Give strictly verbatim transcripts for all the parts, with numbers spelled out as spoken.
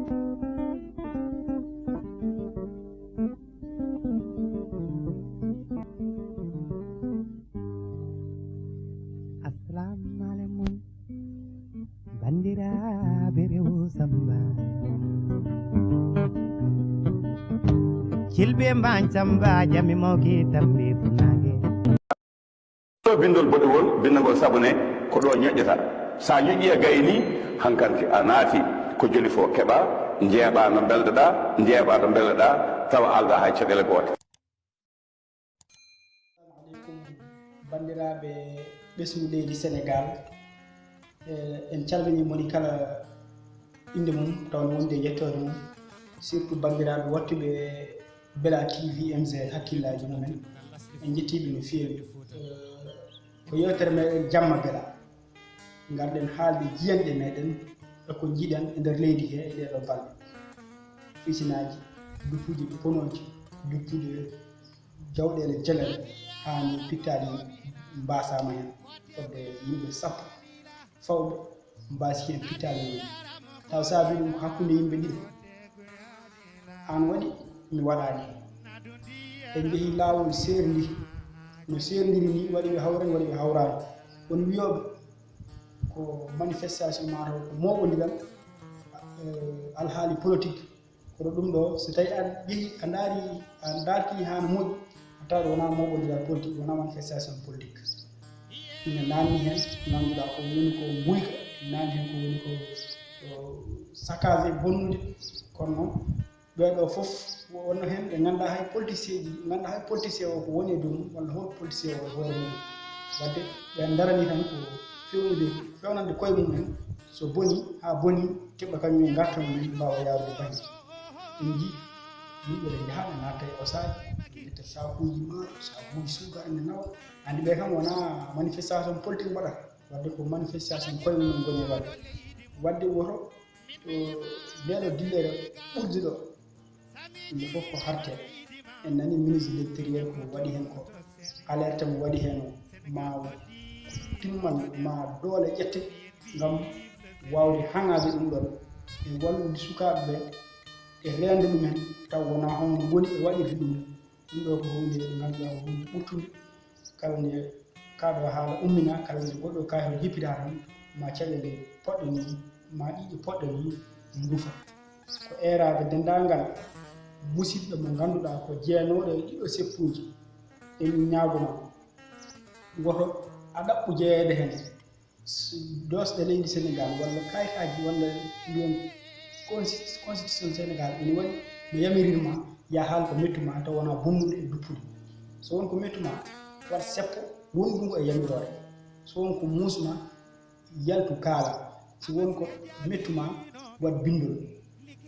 Assalamu alaikum, bandiraɓe rewo Samba. Cilɓe mbañ Samba, jami mawki tambi funage. Ɗo bindol boɗewol, bindagol sabu ne ko ɗo ñoƴƴata. Sa ñoƴƴi e gayni, hankanti a naati ko joli fo keɓa, njeeɓa no mbelɗoɗa, njeeɓa no mbelɗoɗa, tawa alda hay caɗele goote. Assalamu aleykum, banndiraaɓe ɓesngu leydi Senegaal. Eh, en calminii moni kala innde mum, tawa no wondi e yettoode mum, surtout banndiraaɓe waɗtuɓe Bella T V M Z hakkillaaji mumen. En njettii ɓe no feewi. Eh, ko yeewtere meɗen Jamma Bella. Ngarɗen haalde jiyanɗe meɗen e ko njiɗen e nder leydi he e ɗee ɗoo balɗe. Fitinaaji, duppuuji bonooji, duppude jawɗeele jelal haa ni pittaali mbaasaama heen. Fodde yimɓe sappo fawɓe mbaasi heen pittaali mum. Taw saabii ɗum ko hakkunde yimɓe ɗiɗo. Aan waɗi, mi waɗaani. En njehii laawol seerndi. No seerndiri ni, waɗi ɓe hawran, waɗi ɓe hawraani. Won wiyooɓe ko manifestation maa taw ko mooɓondiral, eh, alhaali politique. Kono ɗum ɗo, so tawi a yehi, a ndaari, a ndaarti haa no moƴƴi, a tawat wonaa mooɓondiral politique, wonaa manifestation politique. Ina naanni heen, ngannduɗaa ko woni ko nguyka, naanni heen ko woni ko, ko saccagé, bonnude. Kono noon, ɓee ɗoo fof, wonno heen ɓe nganndaa hay politicien ji, nganndaa hay politicien o ko woni e dow mum, walla hol politicien o e hoore mum. Wadde ɓe ndaranii tan ko fewnude, fewnande koye mum en, so boni haa boni, keɓa kañum en ngartam mum en, mbaawa yaarude baŋŋe. En njii yimɓe ɓe njaha ɓe natta e osaaji, ɓe ƴetta saakuuji maaro, saakuuji suukara ɓe nawa. Anndi ɓe kam wonaa manifestation politique mbaɗata, wadde ko manifestation koye mum en ngoni e waɗde. Wadde woto, eh, ndee ɗoo dillere ɓurdi ɗo, yimɓe fof ko harte. En nanii ministre de l'intérieur ko waɗi heen ko, alerte mo waɗi heen o, ma timmal, ma doole ƴette ngam waawde haŋaade ɗum ɗoon, e wallude sukaaɓe ɓe, e reende ɗumen, taw wonaa hono woni e waɗirde ɗum. Ɗum ɗo ko huunde nde ngannduɗaa ko huunde ɓurtunde. Kala nde kaa ɗo haala ummina, kala nde goɗɗo kaayitol jippita tan, ma caɗeele poɗɗe nii, ma ƴiiƴe poɗɗe nii ndufa. Ko eeraade denndaangal musiɗɓe mo ngannduɗaa ko jeenooɗo e ɗiɗo seppuuji. Emin ñaago ma, woto a ɗaɓɓu jeyeede heen. Doosɗe leydi Senegaal walla kayitaaji walla mbiyen consti-, constitution Senegaal ene waɗi no yamirirma, ya haal ko mettu ma taw wonaa bonnude e duppude. So won ko mettu ma, waɗ seppo wondugo e yamiroore. So won ko muus ma, yaltu kaala. So won ko mettu ma, waɗ binndol.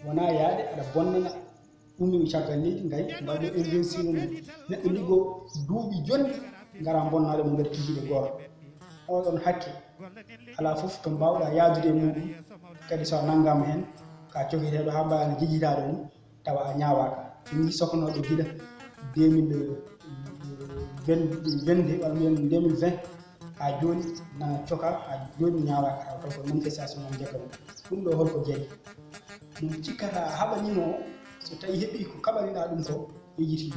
Wonaa yaade aɗa bonnana ummiiɓe caggal leydi, ngayi mbaɗi investir mum. Neɗɗo liggoo duuɓi jonɗi, ngara mbonnaa ɗum nder kikiiɗe gooto. Oɗon hakke, alaa fof to mbaawɗaa yahdude e muɗum, kadi so a nanngaama heen, ko a coketeeɗo haa mbaɗaa no jejjitaaɗo mum, tawa a ñaawaaka. Min njii sokanooɓe gila deux mille vingt, walla mbiyen deux mille vingt, haa jooni na coka, haa jooni ñaawaaka, taw ko manifestation on njagga mum. Ɗum ɗo holko jeyi? Min cikkata a haɓaniima o, so tawi heɓii ko kaɓaniɗaa ɗum ko, yejjiti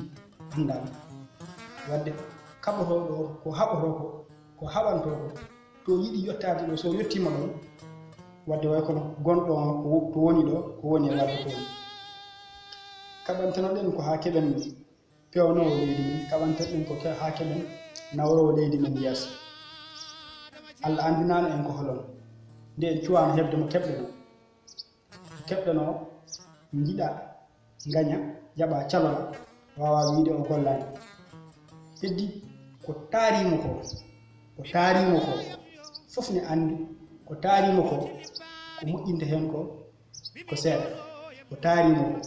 anndaama. Wadde kaɓotooɗo o, ko haɓotoo ko, ko haɓantoo ko, to yiɗi yottaade ɗo, so yettiima ɗoon, wadde way kono gonɗo o, ko wo-, to woni ɗo, ko woni e waɗde ko woni. Kaɓantenoɗen ko haa keɓen peewnoowo leydi men, kaɓanten ɗum ko ke-, haa keɓen nawroowo leydi men yeeso. Allah anndinaano en ko holon. Nde en cuwaano heɓde mo keɓɗen o. Keɓɗen o, njiɗa, ngaña, jaɓa, calora, waawa wiyde o gollaani. Heddi ko taariimo ko, ko taariimo ko, fof ne anndi ko taariimo ko, ko moƴƴinta heen ko, ko seeɗa, ko taariimo ko.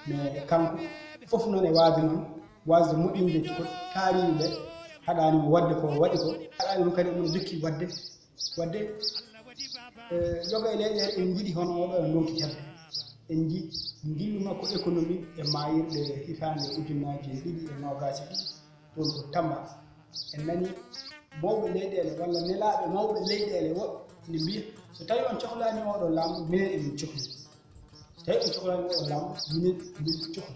Mais kanko, fof noon e waasde noon, waasde moƴƴinde ko taariiɓe ɓe, haɗaani mo waɗde ko o waɗi ko, haɗaani mo kadi omo jokki waɗde, waɗde, eh, yoga e leyɗeele en njiɗi hono oɗo en ndonki heɓde. En nji-, njillu makko économique e maayirɗe hitaande ujunnaaji ɗiɗi e noogaas e ɗiɗi, toon to Tamba. En nani mawɓe leyɗeele walla nelaaɓe mawɓe leyɗeele woɓɓe ene mbiya, so tawi on cohlaani oɗo laamɗo, minen emin cohli. Tawi on cohlaani oo ɗoo laamu, minen min cohli.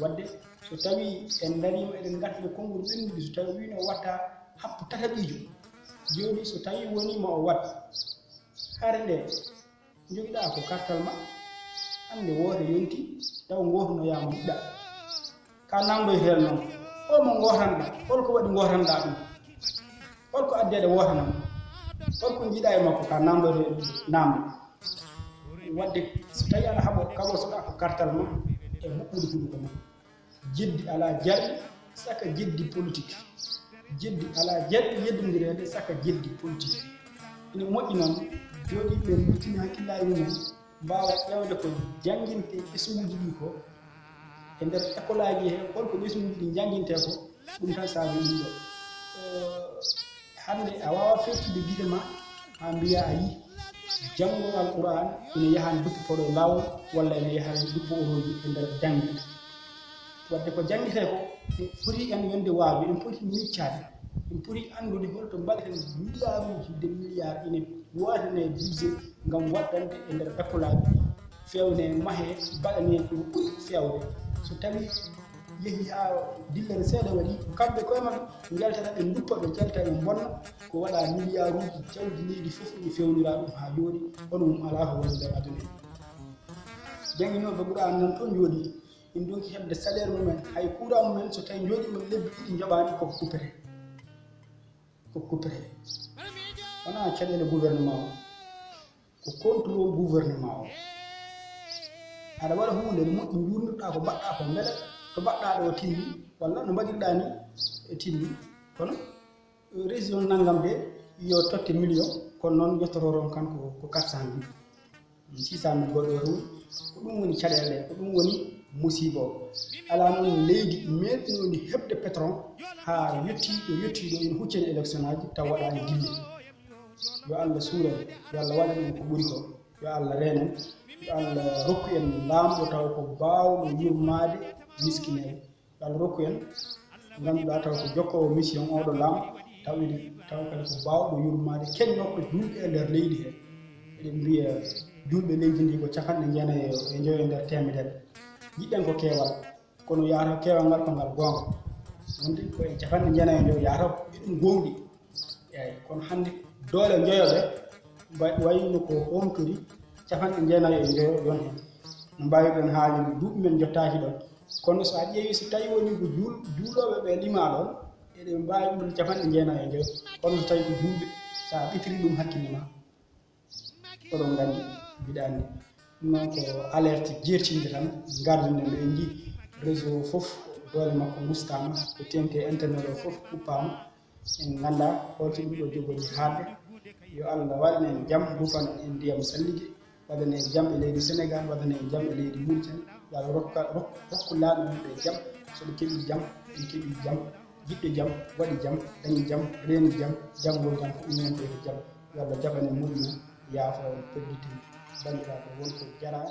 Waɗde so tawii en ndariima eɗen ngartira konngol ɓennude, so tawii o wiino watta happu tataɓiijo, jooni so tawii wonii ma o waɗ, hare nde njogiɗaa ko kartal ma, hannde woote yonti, taw ngooto no yaama yiɗɗa. Ka naamndoyte heen noon, o mo ngootanɗaa, hol ko waɗi ngootanɗaa ɗum? Hol ko addi aɗa wootana mo? Hol ko njiɗaa e makko ka naamndoyte naamnde? Waɗde so tawii aɗa haɓo, kaɓotoɗaa ko kartal ma e moƴƴude hunuko ma. Jeddi alaa jarɗi saka jeddi politik. Jeddi alaa jarɗi yeddondireede saka jeddi politik. Ina moƴƴi noon, jooɗiiɓe ɓe mburtina hakkillaaji mumen, mbaawa ƴeewde ko janngintee ɓesnguuji ɗii ko e nder ekolaaji he, hol ko ɓesnguuji ɗii njanngintee ko, ɗum tan saabi ɗum ɗoo. Eh, hannde a waawaa feƴƴude gite ma, haa mbiyaa a yii janngo Alquraan ina yaha duppo paɗo e laawol, walla ina yaha duppo orooji e nder jannde. Waɗde ko janngitee ko, en poti en wonde waawde, en poti miccaade, en poti anndude hol to mbaɗeten miliyaaruuji de miliyaaru ina waatanee budget ngam waɗɗande e nder ekolaaji, feewnee, mahee, mbaɗanee ko ɓuri feewde. So tawii yehii haa dillere seeɗa waɗi, ko kamɓe koye maɓɓe njaltata, ɓe nduppa, ɓe njalta, ɓe mbonna, ko waɗa miliyaaruuji jawdi leydi fof ina feewnira ɗum haa jooɗi, kono ɗum alaa ko woni nder aduna. Jannginooɓe Quraan nan toon njooɗii, ina ndonki heɓde salaire mumen, hay courant mumen, so tawii njooɗiima lebbi ɗiɗi njoɓaani, koko kuppetee. Koko kuppetee. Wonaa caɗeele gouvernement o, ko contrôle gouvernement o. Aɗa waɗa huunde, ene moƴƴi, njuurnirɗaa ko mbaɗɗaa ko, mbele to mbaɗɗaa ɗo timmi, walla no mbaɗirɗaa ni e timmi. Kono région nanngam de, yo totte million, kono noon yettoto toon kan ko, ko quatre cent mille, six cent mille goɗɗo o toon. Ko ɗum woni caɗeele ɗe, ko ɗum woni musiiba o. Alaa noon leydi meeɗnoondi heɓde pétrole haa yettii ɗo yettii ɗo, ina huccani élection aji taw waɗaani dille. Yo Allah suur en, yo Allah waɗan en ko ɓuri ko, yo Allah reen en, yo Allah rokku en laamɗo taw ko baawɗo yurmaade miskineeɓe. Yo Allah rokku en ngannduɗaa taw ko jokkoowo mission ooɗo laamu, taw ene, taw kadi ko baawɗo yurmaade, keññorɗo juulɓe e nder leydi he. Eɗen mbiya juulɓe leydi ndi ko capanɗe jeenayi e njoyo e nder teemedere. Njiɗɗen ko keewal, kono yaata keewal ngal ko ngal goonga. Wonde ko en capanɗe jeenayi e njoyo yaata ko eɗen gooŋɗi. Eeyi, kono hannde doole njoyo ɓe mba-, wayno ko hontori capanɗe jeenayi e njoyo yon heen. No mbaawirɗen haalde, duuɓi men njottaaki ɗoon. Kono so a ƴeewi, so tawii woni ko juul-, juulooɓe ɓe limaa ɗoon, eɗen mbaawi ɗum capanɗe jeenayi e njoyo. Kono so tawii ko juulɓe, so a ɓitiri ɗum hakkille ma, oɗon nganndi, mbiɗa anndi. Ɗum noon ko alerte jeertinde tan, ngarduɗen ɗo, en njii réseau o fof, doole makko ngustaama, ko teeŋti e internet o fof kuppaama. En nganndaa holto ɗum ɗo jogori haaɗde. Yo Allah waɗan en jam, rufan en ndiyam sallige, waɗan en jam e leydi Senegaal, waɗan en jam e leydi Muritani. Yo Allah rokka, rok-, rokku laamiiɓe ɓe jam, so ɓe keɓii jam, ɓe keɓii jam, jiɗɗo jam, waɗi jam, dañi jam, reeni jam, janngo jam, ko ɗum woni ko jam. Yo Allah jaɓan en moƴƴu, yaafo en, pedditi banndiraaɓe wonko jaraa.